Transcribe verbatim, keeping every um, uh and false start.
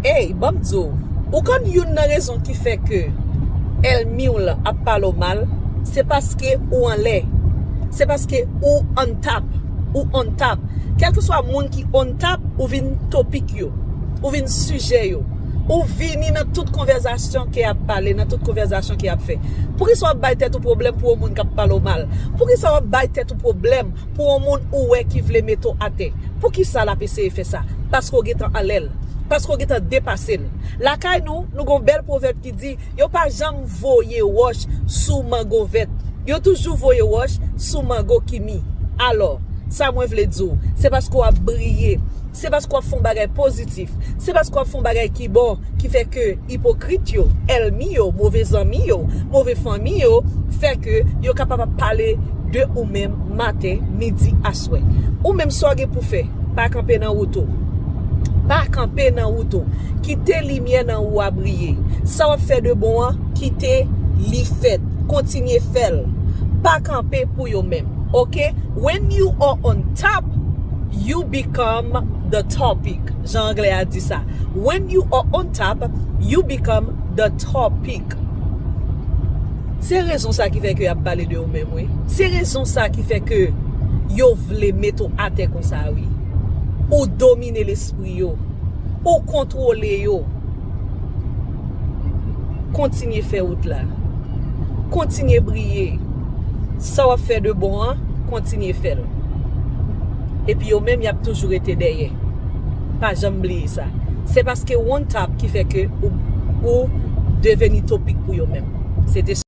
Ey, ban m di w, ou konn youn nan rezon ki fè ke ènmi w lan ap pale w mal, se paske ou anlè. Se paske ou on top, ou on top. Kèlkeswa moun ki on top, ou vin topik yo, ou vin sijè yo. Ou vini nan tout konvèzasyon ke y ap pale, nan tout konvèzasyon ke y ap fè. Poukisa w ap bay tèt ou pwoblèm pou yon moun k ap pale w mal? Poukisa w ap bay tèt ou pwoblèm pou yon moun ou wè ki vle mete w atè? Poukisa l ap eseye fè sa? Paske w gentan anlè l. Paske w gentan depase l. Lakay nou, nou gon bèl pwovèb ki di, yo pa janm voye wòch sou mango vèt. Yo toujou voye wòch sou mango ki mi. Alò, sa mwen vle di w, se paske w ap briye. Se paske w ap fè yon bagay pozitif. Se paske w ap fè yon bagay ki bon, ki fè ke ipokrit yo, ènmi yo, move zanmi yo, move fanmi yo, fè ke yo kapab ap pale de ou menm maten, midi, aswè. Ou menm sa w gen pou fè, pa kanpe nan wout ou. Pa kanpe nan wout ou. Kite limyè nan ou a briye. Sa w ap fè de bon an, kite li fèt. Kontinye fè l. Pa kanpe pou yo menm. Oke? When you are on top, you become the topic. Jan anglè a di sa. When you are on top, you become the topic. Se rezon sa ki fè ke y ap pale de ou menm, wi. Se rezon sa ki fè ke yo vle mete w atè konsa, wi. Ou domine lespri yo. Ou kontwole yo. Kontinye fè wout la. Kontinye briye. Sa w ap fè de bon an, kontinye fè l. Epi yo menm, y ap toujou rete dèyè. Pa janm bliye sa. Se paske w on top ki fè ke ou, ou deveni topik pou yo menm. Se te